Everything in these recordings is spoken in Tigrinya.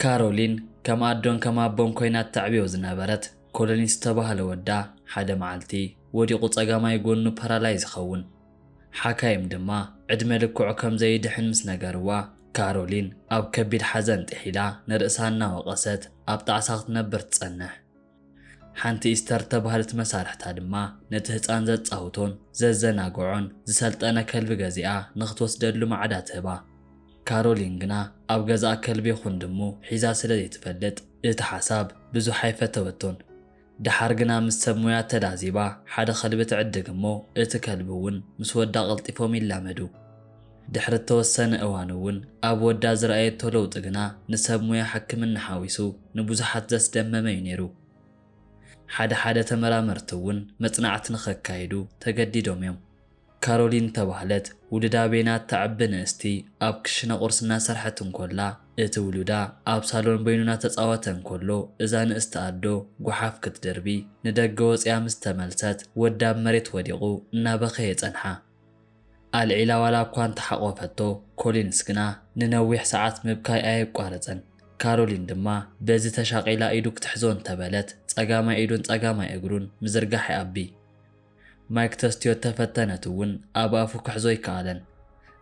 ካሮሊን ከም ኣዶን ከም ኣቦን ኮይና እተዕብዮ ዝነበረት ኮሎኒ ዝተባህለ ወዳ፣ ሓደ መዓልቲ ወዲቑ ጸጋማይ ጎኑ ፓራላይዝ ይኸውን። ሓካይም ድማ ዕድመ ልክዑ ከም ዘይድሕን ምስ ነገርዋ፣ ካሮሊን ኣብ ከቢድ ሓዘን ጥሒላ ንርእሳ እናወቐሰት ኣብ ጣዕሳ ክትነብር ትጸንሕ። ሓንቲ ኢስተር እተባህለት መሳርሕታ ድማ ነቲ ህጻን ዘጻውቶን ዘዘናግዖን ዝሰልጠነ ከልቢ ገዚኣ ንኽትወስደሉ ማዕዳ ትህባ። ካሮሊን ግና ኣብ ገዛኣ ከልቢ ይኹን ድሙ ሒዛ ስለ ዘይትፈልጥ፣ እቲ ሓሳብ ብዙሕ ኣይፈተወቶን። ደሓር ግና ምስ ሰብ ሞያ ተላዚባ ሓደ ከልቢ ትዕድግ እሞ፣ እቲ ከልቢ እውን ምስ ወዳ ቀልጢፎም ይላመዱ። ድሕሪ እተወሰነ እዋን እውን ኣብ ወዳ ዝረኣየቶ ለውጢ ግና ንሰብ ሞያ ሕክምና ሓዊሱ ንብዙሓት ዘስደመመ እዩ ነይሩ። ሓደ ሓደ ተመራመርቲ እውን መጽናዕቲ ንኸካይዱ ተገዲዶም እዮም። ካሮሊን እተባህለት ውሉዳ ቤና እተዕቢ ንእስቲ ኣብ ክሽነ ቁርሲ እናሰርሐት እንኮላ፣ እቲ ውሉዳ ኣብ ሳሎን በይኑ እናተጻወተ እንኮሎ፣ እዛ ንእስቲ ኣዶ ጓሓፍ ክትድርቢ ንደገ ወጺኣ ምስ ተመልሰት፣ ወዳ ኣብ መሬት ወዲቑ እናበኸየ ጸንሓ። ኣልዒላ ዋላ እኳ እንተሓቖፈቶ፣ ኮሊንስ ግና ንነዊሕ ሰዓት ምብካይ ኣየቋረጸን። ካሮሊን ድማ በዚ ተሻቒላ ኢዱ ክትሕዞ እንተበለት፣ ጸጋማይ ኢዱን ጸጋማይ እግሩን ምዝርጋሕ ይኣቢ። ማይክ ተስትዮ እተፈተነት እውን ኣብ ኣፉ ክሕዞ ኣይከኣለን።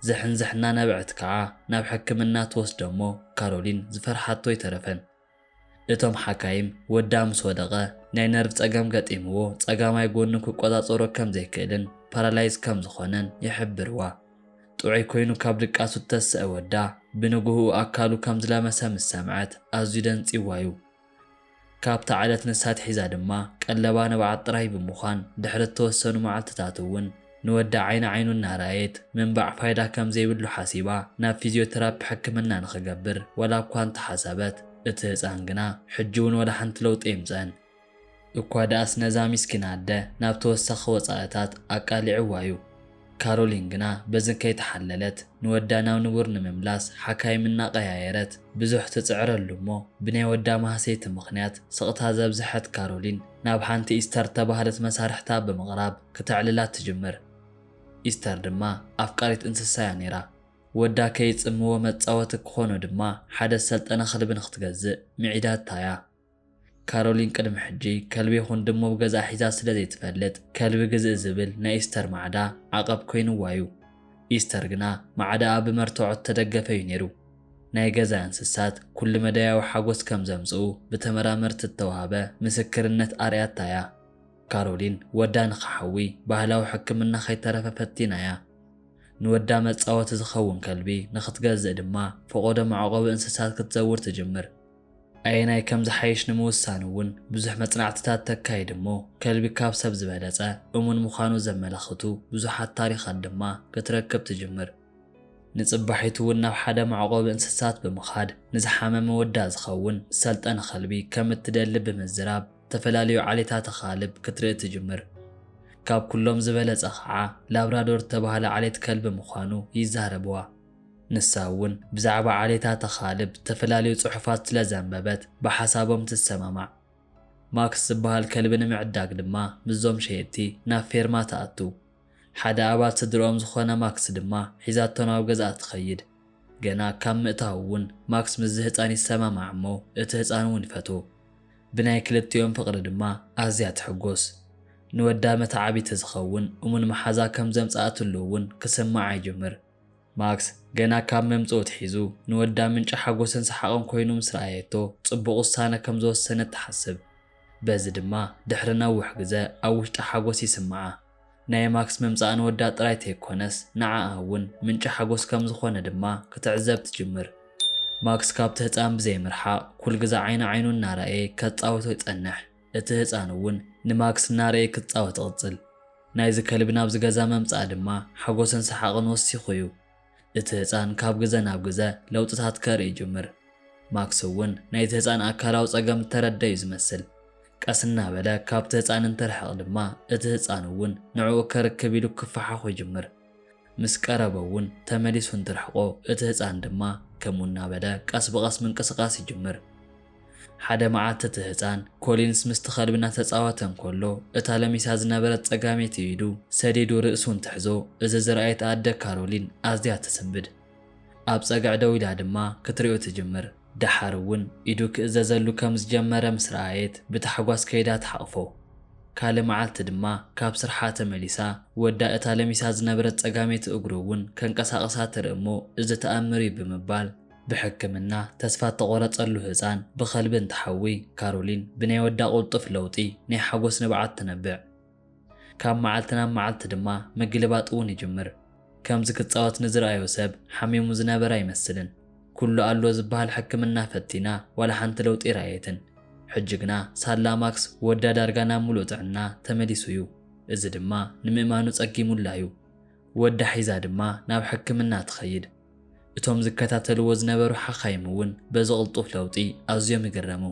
ዝሕንዝሕ እናነብዐት ከኣ ናብ ሕክምና ትወስዶ እሞ፣ ካሮሊን ዝፈርሓቶ ኣይተረፈን። እቶም ሓካይም ወዳ ምስ ወደቐ ናይ ነርቭ ጸገም ገጢምዎ ጸጋማይ ጎኑ ክቆጻጸሮ ከም ዘይክእልን ፓራላይዝ ከም ዝኾነን ይሕብርዋ። ጥዑይ ኮይኑ ካብ ድቃሱ እተስአ ወዳ ብንግህኡ ኣካሉ ከም ዝለመሰ ምስ ሰምዐት ኣዝዩ ደንጺዋ እዩ። ካብታ ዕለት ንሳ ኣትሒዛ ድማ ቀለባ ንብዓት ጥራይ ብምዃን ድሕሪ እተወሰኑ መዓልትታት እውን ንወዳ ዓይኒ ዓይኑ እናረኣየት ምንባዕ ፋይዳ ከም ዘይብሉ ሓሲባ ናብ ፊዝዮቴራፒ ሕክምና ንኽገብር ዋላ እኳ እንተሓሰበት፣ እቲ ህጻን ግና ሕጂ እውን ዋላ ሓንቲ ለውጢ የምጽአን። እኳ ደኣስ ነዛ ሚስኪን ኣደ ናብ ተወሳኺ ወጻእታት ኣቃሊዕዋ እዩ። ካሮሊን ግና በዚ ከይተሓለለት ንወዳ ናብ ንቡር ንምምላስ ሓካይም እናቐያየረት ብዙሕ ትጽዕረሉ እሞ፣ ብናይ ወዳ ማህሰይቲ ምኽንያት ስቕታ ዘብዝሐት ካሮሊን ናብ ሓንቲ ኢስተር እተባህለት መሳርሕታ ብምቕራብ ክተዕልላ ትጅምር። ኢስተር ድማ ኣፍቃሪት እንስሳ እያ ነይራ። ወዳ ከይጽምዎ መጻወቲ ክኾኖ ድማ ሓደ ዝሰልጠነ ከልቢ ንኽትገዝእ ምዒዳታ እያ። ካሮሊን ቅድሚ ሕጂ ከልቢ ይኹን ድሙ ኣብ ገዛኣ ሒዛ ስለ ዘይትፈልጥ፣ ከልቢ ግዝእ ዝብል ናይ ኢስተር ማዕዳ ዓቐብ ኮይንዋ እዩ። ኢስተር ግና ማዕዳኣ ብመርትዖ እተደገፈ እዩ ነይሩ። ናይ ገዛ እንስሳት ኩሉ መዳያዊ ሓጎስ ከም ዘምጽኡ ብተመራመርቲ እተዋህበ ምስክርነት ኣርኣያታ እያ። ካሮሊን ወዳ ንኽሓዊ ባህላዊ ሕክምና ከይተረፈ ፈቲና እያ። ንወዳ መጻወቲ ዝኸውን ከልቢ ንኽትገዝእ ድማ ፈቖዶ መዕቆቢ እንስሳት ክትዘውር ትጅምር። ኣየናይ ከም ዝሓይሽ ንምውሳን እውን ብዙሕ መጽናዕትታት ተካይድ እሞ፣ ከልቢ ካብ ሰብ ዝበለጸ እሙን ምዃኑ ዘመላኽቱ ብዙሓት ታሪኻት ድማ ክትረክብ ትጅምር። ንጽባሒቱ እውን ናብ ሓደ መዕቆቢ እንስሳት ብምኻድ ንዝሓመመ ወዳ ዝኸውን ዝሰልጠነ ከልቢ ከም እትደሊ ብምዝራብ፣ ዝተፈላለዩ ዓሌታት ኣኻልብ ክትርኢ ትጅምር። ካብ ኩሎም ዝበለጸ ኸዓ ላብራዶር እተባህለ ዓሌት ከልቢ ምዃኑ ይዛረብዋ። ንሳ እውን ብዛዕባ ዓሌታት ኣኻልብ ዝተፈላለዩ ጽሑፋት ስለ ዘንበበት ብሓሳቦም ትሰማማዕ። ማክስ ዝበሃል ከልቢ ንምዕዳግ ድማ ምስዞም ሸየጥቲ ናብ ፌርማ ትኣቱ። ሓደ ኣባል ስድርኦም ዝኾነ ማክስ ድማ ሒዛቶ ናብ ገዝኣ ትኸይድ። ገና ካብ ምእታዉ እውን ማክስ ምስዚ ህጻን ይሰማማዕ እሞ እቲ ህጻን እውን ይፈትዎ። ብናይ ክልቲኦም ፍቕሪ ድማ ኣዝያ ትሕጎስ። ንወዳ መተዓቢቲ ዝኸውን እሙን መሓዛ ከም ዘምጽኣትሉ እውን ክስምዓ ይጅምር። ማክስ ገና ካብ ምምጽኡ ኣትሒዙ ንወዳ ምንጪ ሓጎስን ሰሓቕን ኮይኑ ምስ ረኣየቶ፣ ጽቡቕ ውሳነ ከም ዝወሰነት ትሓስብ። በዚ ድማ ድሕሪ ነዊሕ ግዘ ኣብ ውሽጣ ሓጎስ ይስምዓ። ናይ ማክስ ምምጻእ ንወዳ ጥራይ ተይኮነስ፣ ንዓኣ እውን ምንጪ ሓጎስ ከም ዝኾነ ድማ ክትዕዘብ ትጅምር። ማክስ ካብቲ ህጻን ብዘይምርሓቕ፣ ኩል ግዘ ዓይኒ ዓይኑ እናረኣየ ከጻውቶ ይጸንሕ። እቲ ህጻን እውን ንማክስ እናረኣየ ክጻወት ይቕጽል። ናይዚ ከልቢ ናብዚ ገዛ ምምጻእ ድማ ሓጎስን ሰሓቕን ወሲኹ እዩ። እቲ ህጻን ካብ ግዘ ናብ ግዘ ለውጥታት ከርኢ ይጅምር። ማክስ እውን ናይቲ ህጻን ኣካላዊ ጸገም እተረድአ እዩ ዝመስል። ቀስ እናበለ ካብቲ ህጻን እንትርሕቕ ድማ፣ እቲ ህጻን እውን ንዕኡ ከርክብ ኢሉ ክፈሓኹ ይጅምር። ምስ ቀረበ እውን ተመሊሱ እንትርሕቆ፣ እቲ ህጻን ድማ ከምኡ እናበለ ቀስ ብቐስ ምንቅስቓስ ይጅምር። ሓደ መዓልቲ እቲ ህጻን ኮሊንስ ምስቲ ከልቢ እናተጻወተ እንከሎ፣ እታ ለሚሳ ዝነበረት ጸጋመይቲ ኢዱ ሰዲዱ ርእሱ እንትሕዞ፣ እዚ ዝረኣየት ኣደ ካሮሊን ኣዝያ ትስንብድ። ኣብ ጸግዒ ደው ኢላ ድማ ክትሪኦ ትጅምር። ደሓር እውን ኢዱ ክእዘዘሉ ከም ዝጀመረ ምስ ረኣየት ብታሕጓስ ከይዳ ትሓቕፎ። ካልእ መዓልቲ ድማ ካብ ስርሓ ተመሊሳ ወዳ እታ ለሚሳ ዝነበረት ጸጋመይቲ እግሩ እውን ከንቀሳቕሳ ትርኢ እሞ እዚ ተኣምር እዩ ብምባል ብሕክምና ተስፋ እተቖረጸሉ ህጻን ብኸልቢ እንትሓዊ ካሮሊን ብናይ ወዳ ቅልጡፍ ለውጢ ናይ ሓጎስ ንብዓት ትነብዕ። ካብ መዓልቲ ናብ መዓልቲ ድማ ምግልባጥ እውን ይጅምር። ከምዚ ክጻወት ንዝረኣዮ ሰብ ሓሚሙ ዝነበረ ኣይመስልን። ኩሉ ኣሎ ዝበሃል ሕክምና ፈቲና ዋላ ሓንቲ ለውጢ ረኣየትን። ሕጂ ግና ሳላ ማክስ ወዳ ዳርጋ ናብ ምሉእ ጥዕና ተመሊሱ እዩ። እዚ ድማ ንምእማኑ ጸጊሙላ እዩ። ወዳ ሒዛ ድማ ናብ ሕክምና ትኸይድ። እቶም ዝከታተልዎ ዝነበሩ ሓኻይም እውን በዚ ቅልጡፍ ለውጢ ኣዝዮም ይግረሙ።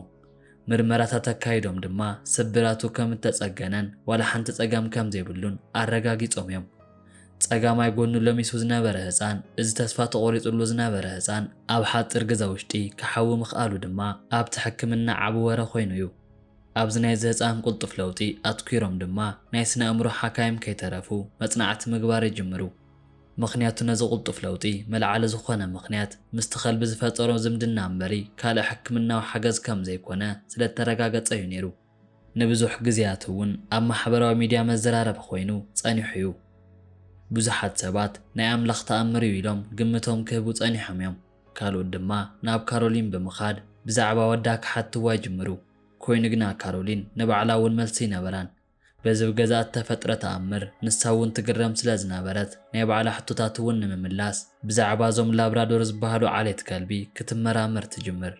ምርመራታት ኣካይዶም ድማ ስብራቱ ከም እተጸገነን ዋላ ሓንቲ ጸገም ከም ዘይብሉን ኣረጋጊጾም እዮም። ጸጋማይ ጎኑ ለሚሱ ዝነበረ ህጻን፣ እዚ ተስፋ ተቖሪጹሉ ዝነበረ ህጻን ኣብ ሓጺር ግዜ ውሽጢ ክሓዊ ምኽኣሉ ድማ ኣብቲ ሕክምና ዓቢ ወረ ኮይኑ እዩ። ኣብዚ ናይዚ ህጻን ቅልጡፍ ለውጢ ኣትኲሮም ድማ ናይ ስነ ኣእምሮ ሓካይም ከይተረፉ መጽናዕቲ ምግባር ይጅምሩ። ምኽንያቱ ነዚ ቅልጡፍ ለውጢ መልዓሊ ዝኾነ ምኽንያት ምስቲ ከልቢ ዝፈጠሮ ዝምድና እምበሪ ካልእ ሕክምናዊ ሓገዝ ከም ዘይኮነ ስለ እተረጋገጸ እዩ ነይሩ። ንብዙሕ ግዜያት እውን ኣብ ማሕበራዊ ሚድያ መዘራረቢ ኮይኑ ጸኒሑ እዩ። ብዙሓት ሰባት ናይ ኣምላኽ ተኣምር እዩ ኢሎም ግምቶም ክህቡ ጸኒሖም እዮም። ካልኦት ድማ ናብ ካሮሊን ብምኻድ ብዛዕባ ወዳ ክሓትዋ ይጅምሩ። ኮይኑ ግና ካሮሊን ንባዕላ እውን መልሲ ኣይነበራን። በዚ ብገዛ እተፈጥረ ተኣምር ንሳ እውን ትግረም ስለ ዝነበረት ናይ ባዕላ ሕቶታት እውን ንምምላስ ብዛዕባ እዞም ላብራዶር ዝበሃሉ ዓሌት ከልቢ ክትመራመር ትጅምር።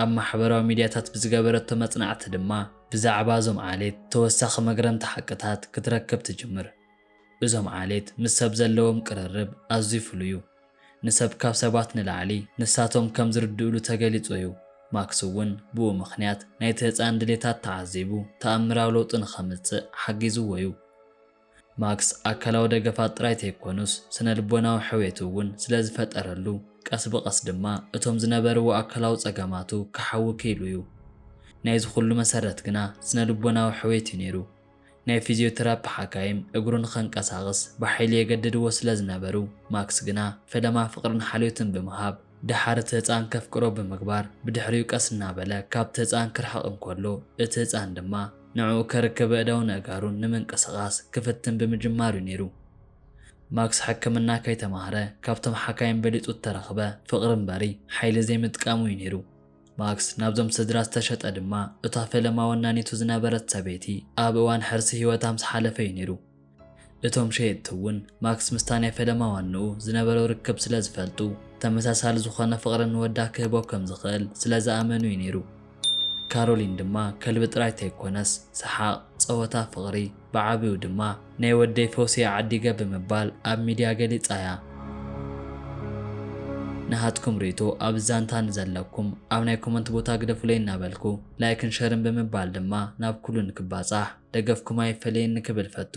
ኣብ ማሕበራዊ ሚድያታት ብዝገበረቶ መጽናዕቲ ድማ ብዛዕባ እዞም ዓሌት ተወሳኺ መግረምቲ ሓቅታት ክትረክብ ትጅምር። እዞም ዓሌት ምስ ሰብ ዘለዎም ቅርርብ ኣዝዩ ፍሉይ እዩ። ንሰብ ካብ ሰባት ንላዕሊ ንሳቶም ከም ዝርድእሉ ተገሊጹ እዩ። ማክስ እውን ብኡ ምኽንያት ናይቲ ህጻን ድሌታት ተዓዚቡ ተኣምራዊ ለውጢ ንኸምጽእ ሓጊዝዎ እዩ። ማክስ ኣካላዊ ደገፋት ጥራይ ተይኮኑስ ስነ ልቦናዊ ሕውየት እውን ስለ ዝፈጠረሉ ቀስ ብቐስ ድማ እቶም ዝነበርዎ ኣካላዊ ጸገማቱ ክሓዊ ክኢሉ እዩ። ናይዚ ኩሉ መሰረት ግና ስነ ልቦናዊ ሕውየት እዩ ነይሩ። ናይ ፊዚዮቴራፒ ሓካይም እግሩ ንኸንቀሳቕስ ብሓይሊ የገድድዎ ስለ ዝነበሩ ማክስ ግና ፈለማ ፍቕርን ሓልዮትን ብምሃብ ደሓር እቲ ህጻን ከፍቅሮ ብምግባር ብድሕሪኡ ቀስ እናበለ ካብቲ ህጻን ክርሕቕ እንከሎ እቲ ህጻን ድማ ንዕኡ ከርክብ ኣእዳውን ኣእጋሩን ንምንቅስቓስ ክፍትን ብምጅማር እዩ ነይሩ። ማክስ ሕክምና ከይተማህረ ካብቶም ሓካይም በሊጹ እተረኽበ ፍቕሪ እምበሪ ሓይሊ ዘይምጥቃሙ እዩ ነይሩ። ማክስ ናብዞም ስድራ ዝተሸጠ ድማ እታ ፈለማ ወናኒቱ ዝነበረት ሰበይቲ ኣብ እዋን ሕርሲ ህይወታ ምስ ሓለፈ እዩ ነይሩ። እቶም ሸየጥቲ እውን ማክስ ምስታ ናይ ፈለማ ዋንኡ ዝነበሮ ርክብ ስለ ዝፈልጡ ተመሳሳሊ ዝኾነ ፍቕሪ ንወዳ ክህቦ ከም ዝኽእል ስለ ዝኣመኑ እዩ ነይሩ። ካሮሊን ድማ ከልቢ ጥራይ ተይኮነስ ሰሓቕ፣ ጸወታ፣ ፍቕሪ ብዓቢኡ ድማ ናይ ወደይ ፈውሲ እያ ዓዲገ ብምባል ኣብ ሚድያ ገሊጻ እያ። ንሃትኩም ርእይቶ ኣብ ዛንታ ንዘለኩም ኣብ ናይ ኮመንት ቦታ ግደፉለይ እናበልኩ ላይክን ሸርን ብምባል ድማ ናብ ኩሉ ንክባጻሕ ደገፍኩም ኣይፈለየኒ ክብል ፈቱ።